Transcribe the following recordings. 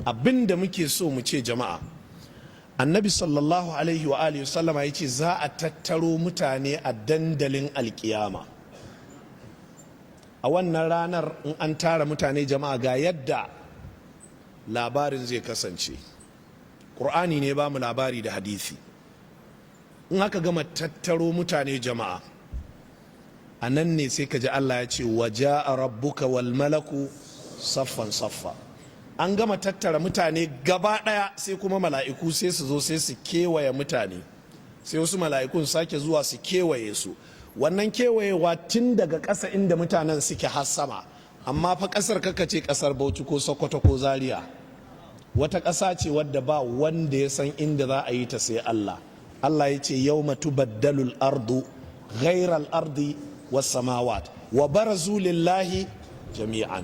Abin da muke so mu ce, jama'a, Annabi sallallahu alaihi wa alihi sallama ya ce za a tattaro mutane a dandalin Alkiyama. A wannan ranar, in an tara mutane, jama'a, ga yadda labarin zai kasance. Ƙur'ani ne ba mu labari da hadisi. In aka gama tattaro mutane, jama'a, a nan ne sai ka ji Allah ya ce, "Waja'a rabbuka wal malaku saffan saffa." An gama tattara mutane gaba ɗaya, sai kuma mala'iku sai su zo, sai su kewaye mutane. Sai wasu mala'ikun sake zuwa su kewaye su. Wannan kewayewa tun daga ƙasa inda mutanen suke har sama. Amma fa ƙasar kaka ce ƙasar Bauchi ko Sokoto ko Zaria. Wata ƙasa ce wadda ba wanda ya san inda za a yi ta sai Allah. Allah ya ce, "Yawma tubaddalul ardu ghairal ardi was samawat wa barazu lillahi jami'an."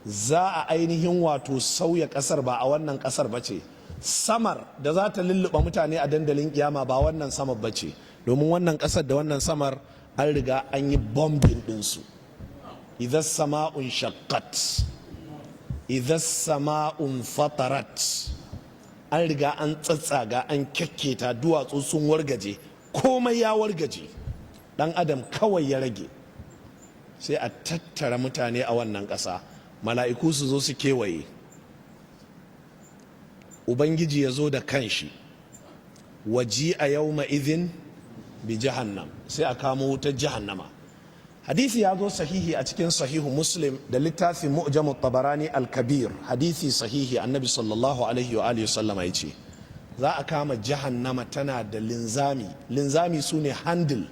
Za a ainihin wato sauya kasar, ba a wannan kasar ba ce. Samar da za ta lulluɓa mutane a dandalin Kiyama ba wannan samar ba ce, domin wannan kasar da wannan samar an riga an yi bombing ɗinsu. Idan sama'un shaqqat, idan sama'un fatarat, an riga an tsatsaga, an kyakketa, duwatsu sun wargaje, komai ya wargaje, dan adam kawai ya rage. Sai a tattara mutane a wannan ƙasa, mala'iku su zo su kewaye, Ubangiji ya zo da kanshi. Waji a yawma idhin bi jahannam, sai a kamo wutar Jahannama. Hadisi ya zo sahihi a cikin Sahihu Muslim da littafin Mu'jamu Tabarani al-Kabir, hadisi sahihi. Annabi sallallahu alaihi wa alihi sallama ya ce za a kama Jahannama, tana da linzami. Linzami su ne handle.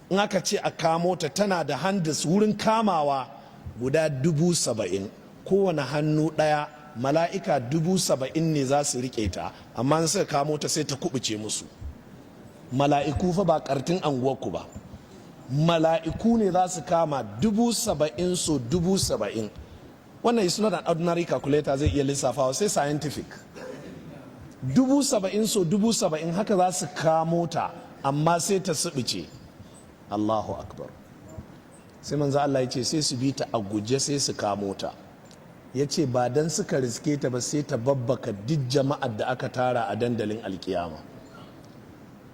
In aka ce a kamo ta, tana da handles, wurin kamawa, guda 70,000. Kowane hannu ɗaya mala'ika 70,000 ne za su rike ta. Amma in suka kamo ta, sai ta kubuce musu. Mala'iku fa, ba kartin anguwarku ba. Mala'iku ne za su kama, 70,000 so 70,000. Wannan is not an ordinary calculator zai iya lissafawa, sai scientific. 70,000 so 70,000, haka za su kamo ta, amma sai ta subice. Allahu akbar! Sai Manzo Allah ya ce sai su bi ta a guje, sai su kamo ta. Ya ce ba dan suka riske ta ba, sai ta babbaka duk jama'ar da aka tara a dandalin Alkiyama.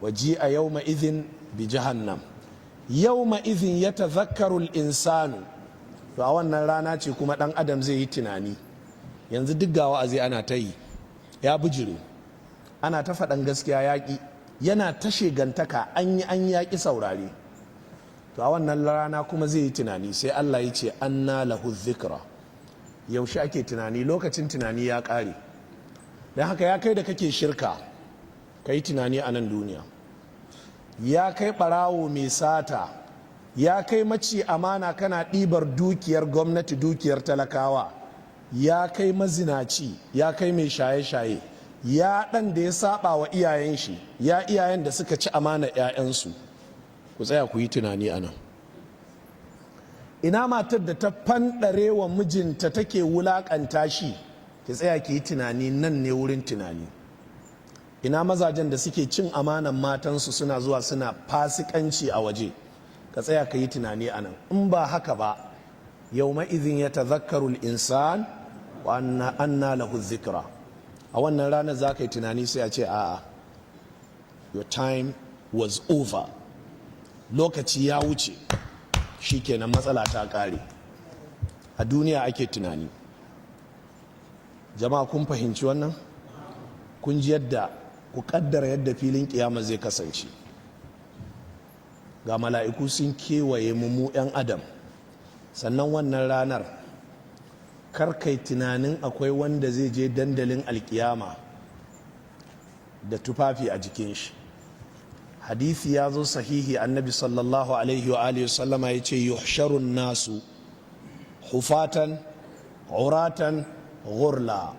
Waji a yawma idhin bi jahannam, yawma idhin ya tazakkaru insanu. To, a wannan rana ce kuma dan adam zai yi tunani. Yanzu duk ga wa'azi ana ta yi, ya bijire. Ana ta faɗan gaskiya, yaƙi. Yana ta shegantaka, an yi an yaƙi saurare. To, a wannan rana kuma zai yi tunani. Sai Allah ya ce, "Anna lahu dhikra." Yaushe ake tunani? Lokacin tunani ya ƙare. Don haka, ya kai da kake shirka, ka yi tunani a nan duniya. Ya kai ɓarawo mai sata, ya kai maci amana kana ɗibar dukiyar gwamnati, dukiyar talakawa, ya kai mazinaci, ya kai mai shaye-shaye, ya ɗan da ya saba wa iyayen shi, ya iyayen da suka ci amana 'ya'yansu, ku tsaya ku yi tunani a nan. Ina matar da ta fanɗare wa mijinta, take wulaƙanta shi? Ki tsaya ki yi tunani, nan ne wurin tunani. Ina mazajen da suke cin amanan matansu, suna zuwa suna fasikanci a waje? Ka tsaya ka yi tunani a nan. In ba haka ba, yau izin ya tazakkaru insan wa anna lahu zikra. A wannan ranar za ka yi tunani, sai a ce, "A'a, your time was over." Lokaci ya wuce, shikenan, matsala ta kare. A duniya ake tunani. Jama'a, kun fahimci wannan? Kun ji yadda, ku kaddara yadda filin Kiyama zai kasance. Ga mala'iku sun kewaye mu, mu 'yan adam. Sannan wannan ranar, kai tunanin akwai wanda zai je dandalin Alkiyama da tufafi a jikin shi. Hadisi ya zo sahihi, Annabi sallallahu alaihi wa alihi sallama ya ce, "Yuhsharun nasu hufatan uratan ghurla."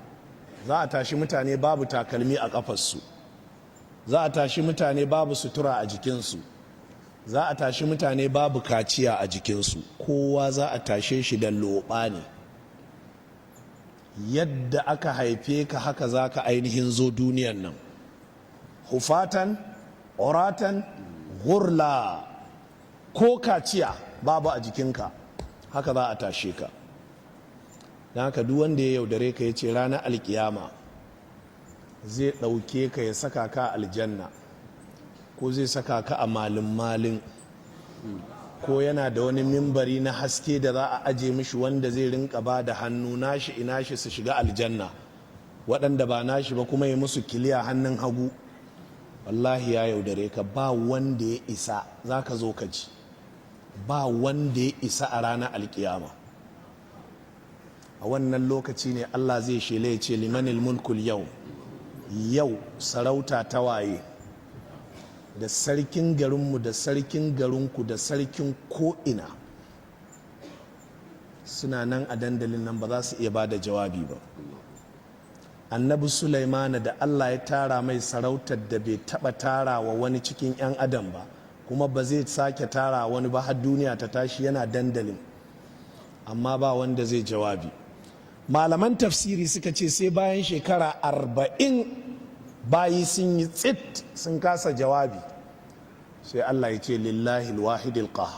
Za a tashi mutane babu takalmi a kafarsu, za a tashi mutane babu sutura a jikinsu, za a tashi mutane babu kaciya a jikinsu. Kowa za a tashe shi da loɓa ne. Yadda aka haife ka, haka za ka ainihin zo duniyan nan, hufatan uratan ghurla, ko kaciya babu a jikinka, haka za a tashe ka. Don haka, jama'a, Don haka duk wanda ya yaudare ka ya ce ranar Alkiyama zai ɗauke ka ya saka ka aljanna, ko zai saka ka a malin malin, ko yana da wani mimbari na haske da za a aje mishi wanda zai rinka ba da hannu nashi ina shi su shiga aljanna, waɗanda ba nashi ba kuma ya musu kiliya hannun hagu, wallahi ya yaudare ka. Ba wanda ya isa. Za ka zo ka ji ba wanda ya isa a ranar Alkiyama. A wannan lokaci ne Allah zai shela ya ce, "Limanil mulkul yau?" Yau sarauta ta waye? Da sarkin garinmu da sarkin garinku da sarkin ko'ina suna nan a dandalin nan, ba za su iya ba da jawabi ba. Annabi Sulaimana da Allah ya tara mai sarautar da bai taba tara wa wani cikin 'yan adam ba, kuma ba zai sake tara wani ba har duniya ta tashi, yana dandalin, amma ba wanda zai jawabi. Malaman tafsiri suka ce sai bayan shekara 40 bayi sun yi tsit, sun kasa jawabi, sai Allah ya ce, "Lillahi alwahidil qahhar."